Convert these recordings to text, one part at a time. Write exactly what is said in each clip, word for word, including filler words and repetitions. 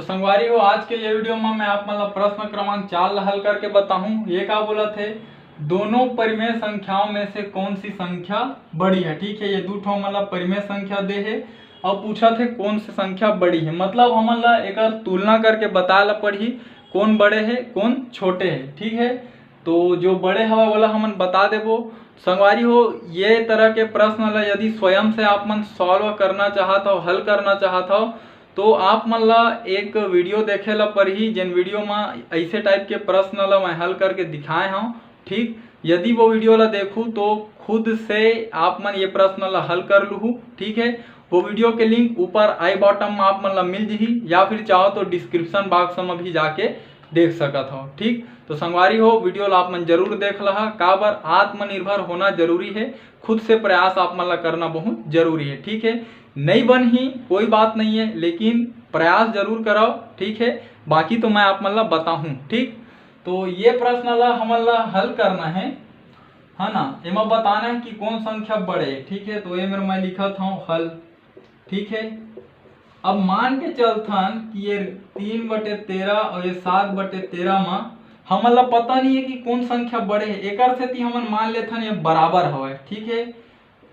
संगवारी हो, आज के ये वीडियो में मैं आप मन ला प्रश्न क्रमांक चार ला हल करके बताहूँ। ये का बोलत हे, दोनों परिमेय संख्याओं में से कौन सी संख्या बड़ी है। ठीक है, ये दू ठो हमन ला परिमेय संख्या दे हे और पूछत हे कौन सी संख्या बड़ी है, मतलब हमन ला एकर तुलना करके बताए ला पड़ही कौन बड़े है, कौन छोटे है। ठीक है, तो जो बड़े हवा वाला हमन बता देबो। संगवारी हो, ये तरह के प्रश्न ला यदि स्वयं से आप मन सॉल्व करना चाहत हो, हल करना चाहत हो, तो आप मन ला एक वीडियो देखे ला पड़ही, जेन वीडियो में ऐसे टाइप के प्रश्न ला मैं हल करके दिखाए हूँ। ठीक, यदि वो वीडियो ला देखू तो खुद से आप मन ये प्रश्न ला हल कर लूहू। ठीक है, वो वीडियो के लिंक ऊपर आई बॉटम में आप मन ला मिल जही, या फिर चाहो तो डिस्क्रिप्शन बॉक्स में भी जाके देख सकत हो। ठीक, तो संगवारी हो, वीडियो ला आप मन जरूर देख लहा, काबर आत्मनिर्भर होना जरूरी है, खुद से प्रयास आप मन ला करना बहुत जरूरी है। ठीक है, नहीं बनही कोई बात नहीं है, लेकिन प्रयास जरूर कराओ। ठीक है, बाकी तो मैं आप मन ला बताहूँ। ठीक, तो ये प्रश्न ला हमन ला हल करना है, है ना, एमा बताना है कि कौन संख्या बड़े है। ठीक है, तो ये मेर मैं लिखत हूँ हल। ठीक है, अब मान के चलथन कि ये तीन बटे तेरह और ये सात बटे तेरह में हमन ला पता नहीं है कि कौन संख्या बड़े है, एकर सेती हमन मान लेथन ये बराबर हवय। ठीक है,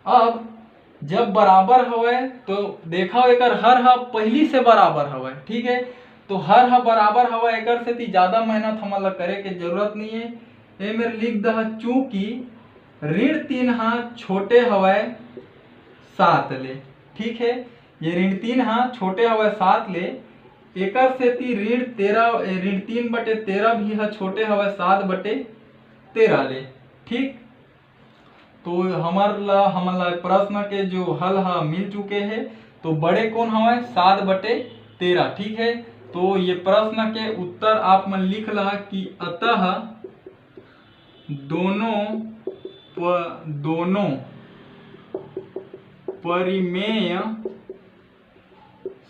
अब जब बराबर हवय तो देखो एकर हर ह पहली से बराबर हवय। ठीक है, तो हर ह बराबर हवय, एकर सेती ज्यादा मेहनत हमन ला करे के जरूरत नहीं है। ए मेर लिख दह, चूंकि ऋण तीन ह छोटे हवय सात ले। ठीक है, ये ऋण तीन ह छोटे हवय सात ले, एकर सेती ऋण तेरह, ए, ऋण तीन बटे तेरह भी ह छोटे हवय सात बटे तेरह ले। ठीक, तो हमर ला, हमन ला प्रश्न के जो हल ह मिल चुके हे, तो बड़े कौन हवय? सात बटे तेरह। ठीक है, तो ये प्रश्न के उत्तर आप मन लिख लहा कि अतः दोनों प-, दोनों परिमेय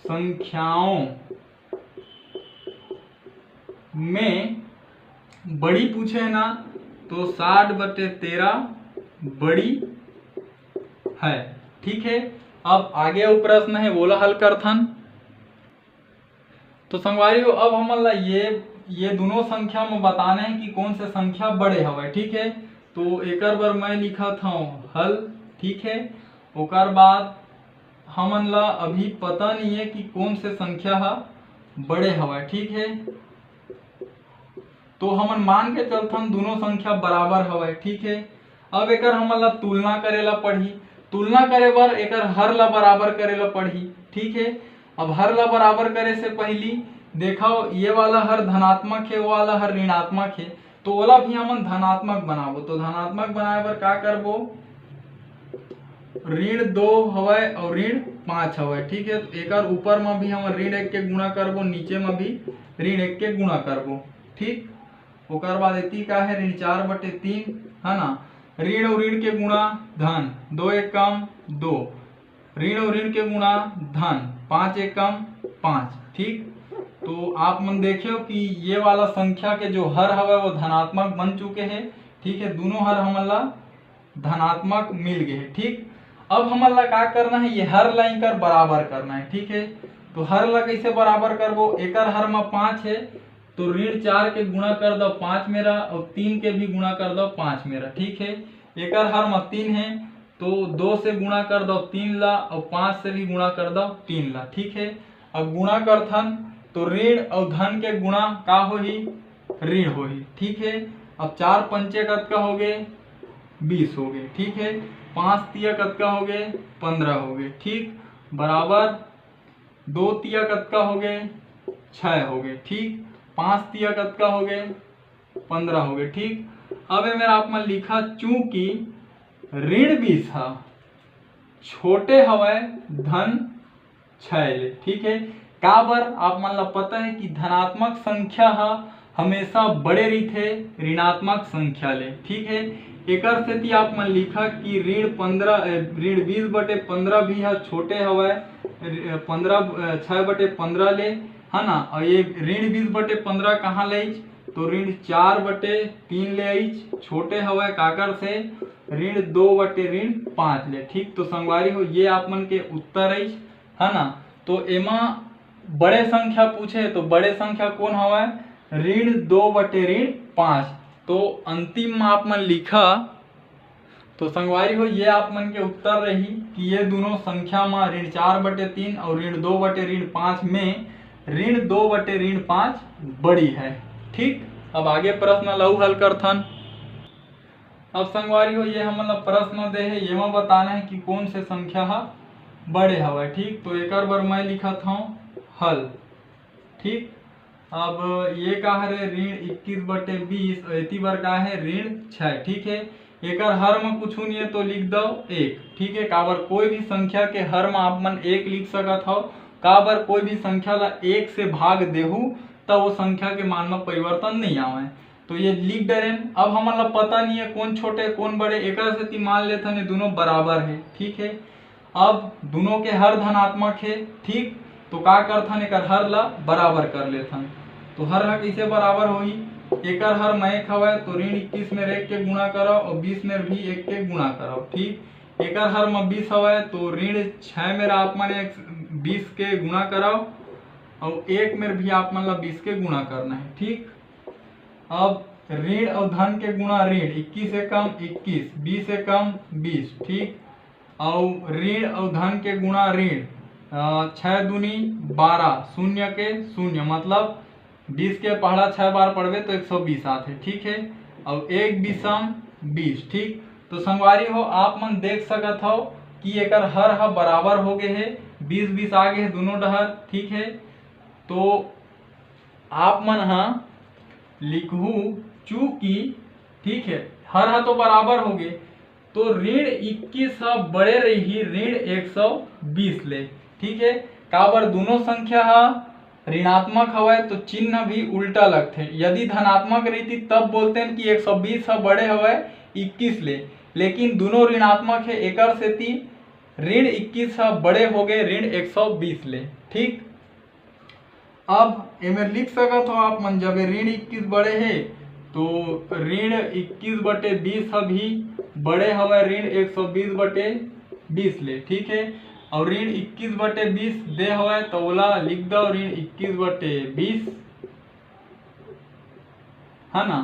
संख्याओं में बड़ी पूछे ना, तो सात बटे तेरह बड़ी है। ठीक है, अब आगे अउ प्रश्न है, वोला हल करथन। तो संगवारी हो, अब हमन ला ये, ये दोनों संख्या में बताना है कि कौन से संख्या बड़े हवय। ठीक है, तो एकर बर मैं लिखत हूँ हल। ठीक है, ओकर बाद हमन ला अभी पता नहीं है कि कौन से संख्या ह बड़े हवय। ठीक है, तो हमन मान के चलथन दोनों संख्या बराबर हवय। ठीक है, अब एकर हमन ला तुलना करे ला पड़ही। तुलना करे बर एकर हर ला बराबर करे ला पड़ही। ठीक है, अब हर ला बराबर करे से पहली देखो, ये वाला हर धनात्मक है, वो वाला हर ऋणात्मक है, तो ओला भी हमन धनात्मक बनाबो। तो धनात्मक बनाए बर का करबो? ऋण दो हवय और ऋण पाँच हवय। ठीक है, तो एकर ऊपर में भी हम ऋण एक के गुणा करबो, नीचे में भी ऋण एक के गुणा करबो। ठीक, ओकर बाद एती का है, ऋण चार बटे तीन, है ना, ऋण और ऋण के गुणा धन, दो एकम दो, ऋण और ऋण के गुणा धन, पाँच एकम पाँच। ठीक, तो आप मन देखियो कि ये वाला संख्या के जो हर हवय वो धनात्मक बन चुके हैं। ठीक है, दोनों हर हमन ला धनात्मक मिल गए हैं। ठीक, अब हमन ला का करना है, ये हर ला एकर बराबर करना है। ठीक है, तो हर ला कैसे बराबर करबो? एकर हर में पाँच है, तो ऋण चार के गुणा कर दो पाँच मेरा और तीन के भी गुणा कर दो पाँच मेरा। ठीक है, एकर हर में तीन है, तो दो से गुणा कर दो तीन ला और पाँच से भी गुणा कर दो तीन ला। ठीक है, अब गुणा करथन तो ऋण और धन के गुणा का होही? ऋण होही। ठीक है, अब चार पंचे कतका हो गए? बीस हो गए। ठीक है, पाँच तिया कतका हो गए? पन्द्रह हो गए। ठीक, बराबर दो तिया कतका हो गए? छः हो गए। ठीक, पाँच तिया कतका हो गए? पन्द्रह हो गए। ठीक, अब ए मेर आप मन लिखा, चूंकि ऋण बीस ह छोटे हवय धन छः ले। ठीक है, काबर? आप मन ला पता है कि धनात्मक संख्या ह हमेशा बड़े रहिथे ऋणात्मक संख्या ले। ठीक है, एकर सेती आप मन लिखा कि ऋण पन्द्रह, ए, ऋण बीस बटे पन्द्रह भी ह छोटे हवय, ऋ-, पन्द्रह, अ, छः बटे पन्द्रह ले, है ना। और ये ऋण बीस बटे पन्द्रह कहाँ ले आइच? तो ऋण चार बटे तीन ले आइच, छोटे हवय काकर से? ऋण दो बटे ऋण पाँच ले। ठीक, तो संगवारी हो, ये आप मन के उत्तर आइच, है ना। तो एमा बड़े संख्या पूछे तो बड़े संख्या कौन हवय? ऋण दो बटे ऋण पाँच। तो अंतिम में आप मन लिखा। तो संगवारी हो, ये आप मन के उत्तर रही कि ये दोनों संख्या में ऋण चार बटे तीन और ऋण दो बटे ऋण पाँच में ऋण दो बटे ऋण पाँच बड़ी है। ठीक, अब आगे प्रश्न ला अउ हल करथन। अब संगवारी हो, ये हमन ला प्रश्न दे हे, ये में बताना है कि कौन से संख्या हा बड़े हवय। ठीक, तो एकर बर मैं लिखत हूँ हल। ठीक, अब ये का हरे ऋण इक्कीस बटे बीस, और एती बर का है ऋण छः। ठीक है, एकर हर में कुछ नहीं है तो लिख दो एक। ठीक है, काबर कोई भी संख्या के हर में आप मन एक लिख सकत हो, काबर कोई भी संख्या ला एक से भाग देहू त वो संख्या के मान में परिवर्तन नहीं आवे। तो ये लिख डरेन। अब हमन ला पता नहीं है कौन छोटे कौन बड़े, एकर सेती मान लेथन ये दोनों बराबर है। ठीक है, अब दोनों के हर धनात्मक है। ठीक, तो का करथन, एकर हर ला बराबर कर लेथन। तो हर हा कैसे बराबर होही? एकर हर में एक हवय तो ऋण इक्कीस में एक के गुणा करव और बीस में भी एक के गुणा करव। ठीक, एकर हर में बीस हवय तो ऋण छः में आप मन एक बीस के गुणा करव और एक में भी आप मन ला बीस के गुणा करना है। ठीक, अब ऋण और धन के गुणा ऋण, इक्कीस एकम इक्कीस, बीस एकम बीस। ठीक, और ऋण और धन के गुणा ऋण, अ, छः दूनी बारह, शून्य के शून्य, मतलब बीस के पहाड़ा छः बार पढ़बे तो एक सौ बीस आथे। ठीक है, और एक बीसम बीस। ठीक, तो संगवारी हो, आप मन देख सकत हो कि एकर हर ह बराबर हो गए है, बीस बीस आ गए है दोनों डहर। ठीक है, तो आप मन ह लिखहू चूंकि, ठीक है, हर ह तो बराबर हो गए, तो ऋण इक्कीस ह बड़े रही ऋण एक सौ बीस ले। ठीक है, काबर दोनों संख्या ह ऋणात्मक हवय तो चिन्ह भी उल्टा लगथे। यदि धनात्मक रहिती तब बोलते हैं कि एक सौ बीस ह बड़े हवय इक्कीस ले, लेकिन दोनों ऋणात्मक है, एकर सेती ऋण इक्कीस ह बड़े हो गए ऋण एक सौ बीस ले। ठीक, अब एमे लिख सकत हो आप मन, जब ये ऋण इक्कीस बड़े हे तो ऋण इक्कीस बटे बीस ह भी बड़े हवय ऋण एक सौ बीस बटे बीस ले। ठीक है, और ऋण इक्कीस बटे बीस दे हवय तो ओला लिख दो ऋण इक्कीस बटे बीस, है ना,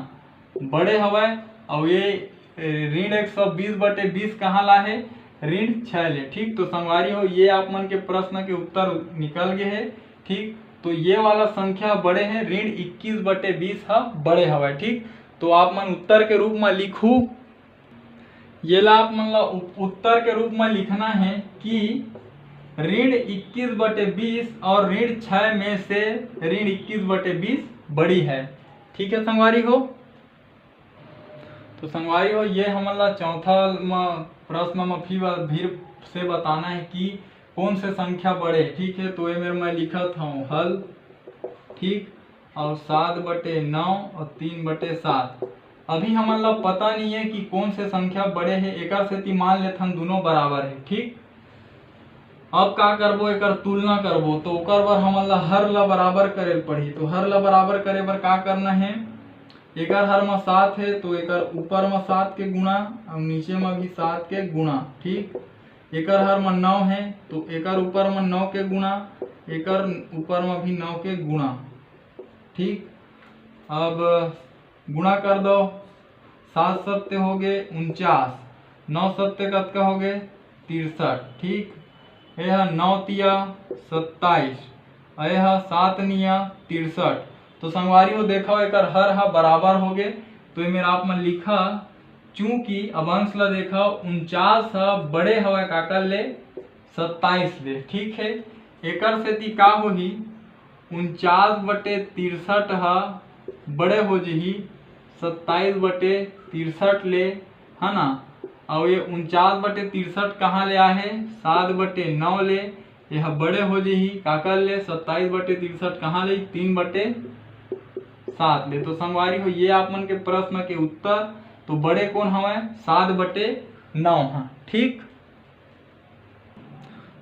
बड़े हवय। और ये ऋण एक सौ बीस बटे बीस कहाँ ला है? ऋण छः ले। ठीक, तो संगवारी हो, ये आप मन के प्रश्न के उत्तर निकल गए है। ठीक, तो ये वाला संख्या बड़े है, ऋण इक्कीस बटे बीस ह बड़े हवय। ठीक, तो आप मन उत्तर के रूप में लिखू, ये ला आप मन ला उ-, उत्तर के रूप में लिखना है कि ऋण इक्कीस बटे बीस और ऋण छः में से ऋण इक्कीस बटे बीस बड़ी है। ठीक है संगवारी हो, तो संगवारी हो, ये हमन ला चौथा म प्रश्न म फिर फिर से बताना है कि कौन से संख्या बड़े। ठीक है, तो ये मेरे मैं लिखत हूँ हल। ठीक, और सात बटे नौ और तीन बटे सात। अभी हमन ला पता नहीं है कि कौन से संख्या बड़े है, एकर सेती मान लेथन दोनों बराबर है। ठीक, अब का करबो, एकर तुलना करबो, तो ओकर बर हमन ला हर ला बराबर करे ल पड़ही। तो हर ला बराबर करे बर का करना है, एकर हर म सात है तो एकर ऊपर म सात के गुणा और नीचे म भी सात के गुणा। ठीक, एकर हर म नौ है तो एकर ऊपर म नौ के गुणा, एकर ऊपर म भी नौ के गुणा। ठीक, अब गुणा कर दो, सात सत्ते हो गए उनचास, नौ सत्ते कतका हो गए? तिरसठ। ठीक, ये ह नौ तिया सत्ताईस, अउ ये ह सात निया तिरसठ। तो संगवारी हो, देखो एकर हर ह बराबर हो गए, तो ये मेरा आप मन लिखा, चूंकि अब अंश ला देखो, उनचास ह बड़े हवय काकर ले? सत्ताईस ले। ठीक है, एकर सेती का होही, उनचास बटे तिरसठ ह बड़े हो जही सत्ताईस बटे तिरसठ ले, है ना। और ये उनचास बटे तिरसठ कहाँ ले आहे? सात बटे नौ ले। ये ह बड़े हो जही काकर ले? सत्ताईस बटे तिरसठ कहाँ ले? तीन बटे सात ले। तो संगवारी हो, ये आप मन के प्रश्न के उत्तर तो बड़े कौन हवय? सात बटे नौ ह। ठीक,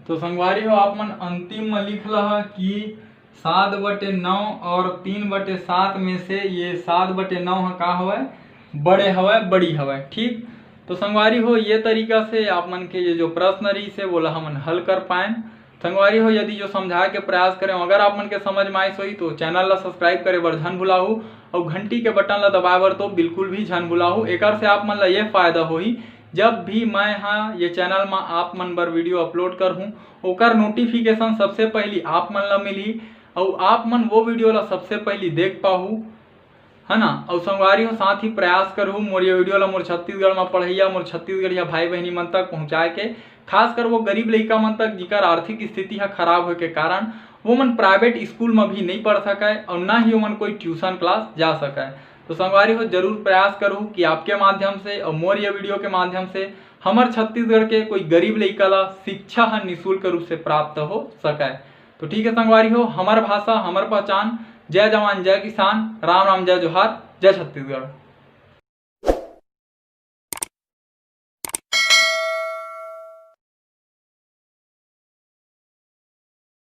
तो संगवारी हो, आप मन अंतिम में लिख लहा कि सात बटे नौ और तीन बटे सात में से ये सात बटे नौ ह का हवय? बड़े हवय, बड़ी हवय। ठीक, तो संगवारी हो, ये तरीका से आप मन के ये जो प्रश्न रहिस हे, वोला हमन हल कर पाएन। संगवारी हो, यदि जो समझाए के प्रयास करें, अगर आप मन के समझ में आइस होही तो चैनल ला सब्सक्राइब करे बर झन भुलाहू, अउ घंटी के बटन ला दबाए बर तो बिल्कुल भी झन भुलाहू। एकर से आप मन ला ये फायदा होही, जब भी मैं हा ये चैनल मा आप मन बर वीडियो अपलोड करहूँ, ओकर नोटिफिकेशन सबसे पहली आप मन ला मिलही, अउ आप मन वो वीडियो ला सबसे पहली देख पाहू, है ना। अउ संगवारी हो, साथ ही प्रयास करहू मोर ये वीडियो ला मोर छत्तीसगढ़ मा पढ़इया, मोर छत्तीसगढ़िया भाई बहिनी मन तक पहुँचाए के, खासकर वो गरीब लइका मन तक, जिकर आर्थिक स्थिति हा खराब होए के कारण वो मन प्राइवेट स्कूल मा भी नहीं पढ़ सकय अउ ना ही ओमन कोई ट्यूशन क्लास जा सकय। तो संगवारी हो, जरूर प्रयास करहू कि आपके माध्यम से अउ मोर ये वीडियो के माध्यम से हमर छत्तीसगढ़ के कोई गरीब लइका ला शिक्षा हा निशुल्क रूप से प्राप्त हो सकय। तो ठीक है संगवारी हो, हमर भाषा, हमर पहचान। जय जवान, जय किसान, राम राम, जय जोहार, जय छत्तीसगढ़।